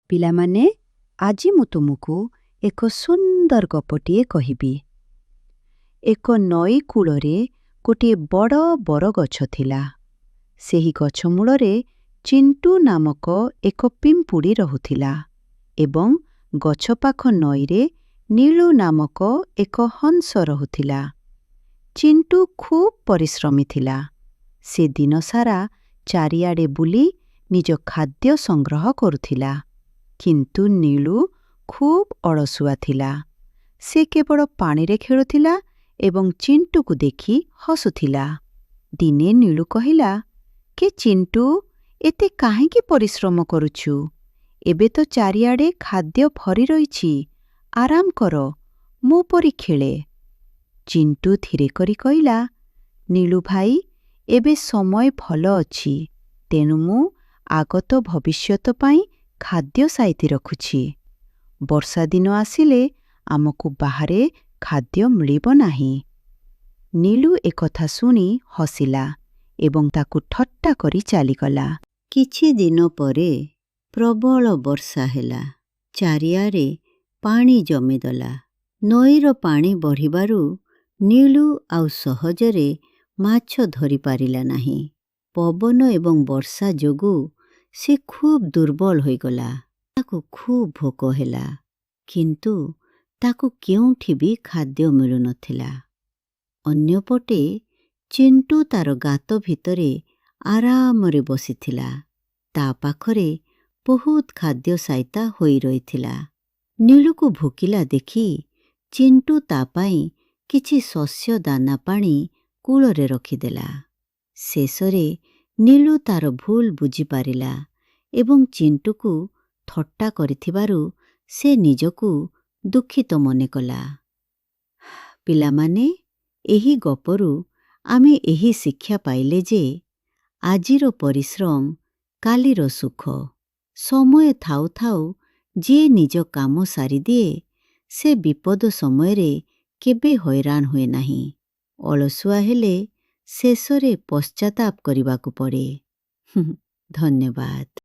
ପିଲାମାନେ, ଆଜି ମୁଁ ତୁମକୁ ଏକ ସୁନ୍ଦର ଗପଟିଏ କହିବି। ଏକ ନଈ କୂଳରେ ଗୋଟିଏ ବଡ଼ ବରଗଛ ଥିଲା। ସେହି ଗଛ ମୂଳରେ ଚିଣ୍ଟୁ ନାମକ ଏକ ପିମ୍ପୁଡ଼ି ରହୁଥିଲା ଏବଂ ଗଛ ପାଖ ନଈରେ ନୀଳୁ ନାମକ ଏକ ହଂସ ରହୁଥିଲା। ଚିଣ୍ଟୁ ଖୁବ୍ ପରିଶ୍ରମୀ ଥିଲା। ସେ ଦିନସାରା ଚାରିଆଡ଼େ ବୁଲି ନିଜ ଖାଦ୍ୟ ସଂଗ୍ରହ କରୁଥିଲା। କିନ୍ତୁ ନୀଳୁ ଖୁବ୍ ଅଳସୁଆ ଥିଲା। ସେ କେବଳ ପାଣିରେ ଖେଳୁଥିଲା ଏବଂ ଚିଣ୍ଟୁକୁ ଦେଖି ହସୁଥିଲା। ଦିନେ ନୀଳୁ କହିଲା, "କେ ଚିଣ୍ଟୁ, ଏତେ କାହିଁକି ପରିଶ୍ରମ କରୁଛୁ? ଏବେ ତ ଚାରିଆଡ଼େ ଖାଦ୍ୟ ଭରି ରହିଛି। ଆରାମ କର, ମୋ ପରି ଖେଳେ।" ଚିଣ୍ଟୁ ଧୀରେ କରି କହିଲା, "ନୀଳୁ ଭାଇ, ଏବେ ସମୟ ଭଲ ଅଛି, ତେଣୁ ମୁଁ ଆଗତ ଭବିଷ୍ୟତ ପାଇଁ ଖାଦ୍ୟ ସାଇତି ରଖୁଛି। ବର୍ଷାଦିନ ଆସିଲେ ଆମକୁ ବାହାରେ ଖାଦ୍ୟ ମିଳିବ ନାହିଁ।" ନୀଳୁ ଏକଥା ଶୁଣି ହସିଲା ଏବଂ ତାକୁ ଥଟ୍ଟା କରି ଚାଲିଗଲା। କିଛି ଦିନ ପରେ ପ୍ରବଳ ବର୍ଷା ହେଲା। ଚାରିଆଡ଼େ ପାଣି ଜମିଗଲା। ନଈର ପାଣି ବଢ଼ିବାରୁ ନୀଳୁ ଆଉ ସହଜରେ ମାଛ ଧରିପାରିଲା ନାହିଁ। ପବନ ଏବଂ ବର୍ଷା ଯୋଗୁଁ ସେ ଖୁବ୍ ଦୁର୍ବଳ ହୋଇଗଲା। ତାକୁ ଖୁବ୍ ଭୋକ ହେଲା, କିନ୍ତୁ ତାକୁ କେଉଁଠି ବି ଖାଦ୍ୟ ମିଳୁନଥିଲା। ଅନ୍ୟପଟେ ଚିଣ୍ଟୁ ତାର ଗାତ ଭିତରେ ଆରାମରେ ବସିଥିଲା। ତା ପାଖରେ ବହୁତ ଖାଦ୍ୟ ସାଇତା ହୋଇ ରହିଥିଲା। ନୀଳୁକୁ ଭୋକିଲା ଦେଖି ଚିଣ୍ଟୁ ତା ପାଇଁ କିଛି ଶସ୍ୟ ଦାନା ଆଣି କୂଳରେ ରଖିଦେଲା। ଶେଷରେ ନୀଳୁ ତାର ଭୁଲ ବୁଝିପାରିଲା ଏବଂ ଚିଣ୍ଟୁକୁ ଥଟ୍ଟା କରିଥିବାରୁ ସେ ନିଜକୁ ଦୁଃଖିତ ମନେକଲା। ପିଲାମାନେ, ଏହି ଗପରୁ ଆମେ ଏହି ଶିକ୍ଷା ପାଇଲେ ଯେ ଆଜିର ପରିଶ୍ରମ କାଲିର ସୁଖ। ସମୟ ଥାଉ ଥାଉ ଯିଏ ନିଜ କାମ ସାରିଦିଏ, ସେ ବିପଦ ସମୟରେ କେବେ ହଇରାଣ ହୁଏ ନାହିଁ। ଅଳସୁଆ ହେଲେ ଶେଷରେ ପଶ୍ଚାତାପ କରିବାକୁ ପଡ଼େ। ଧନ୍ୟବାଦ।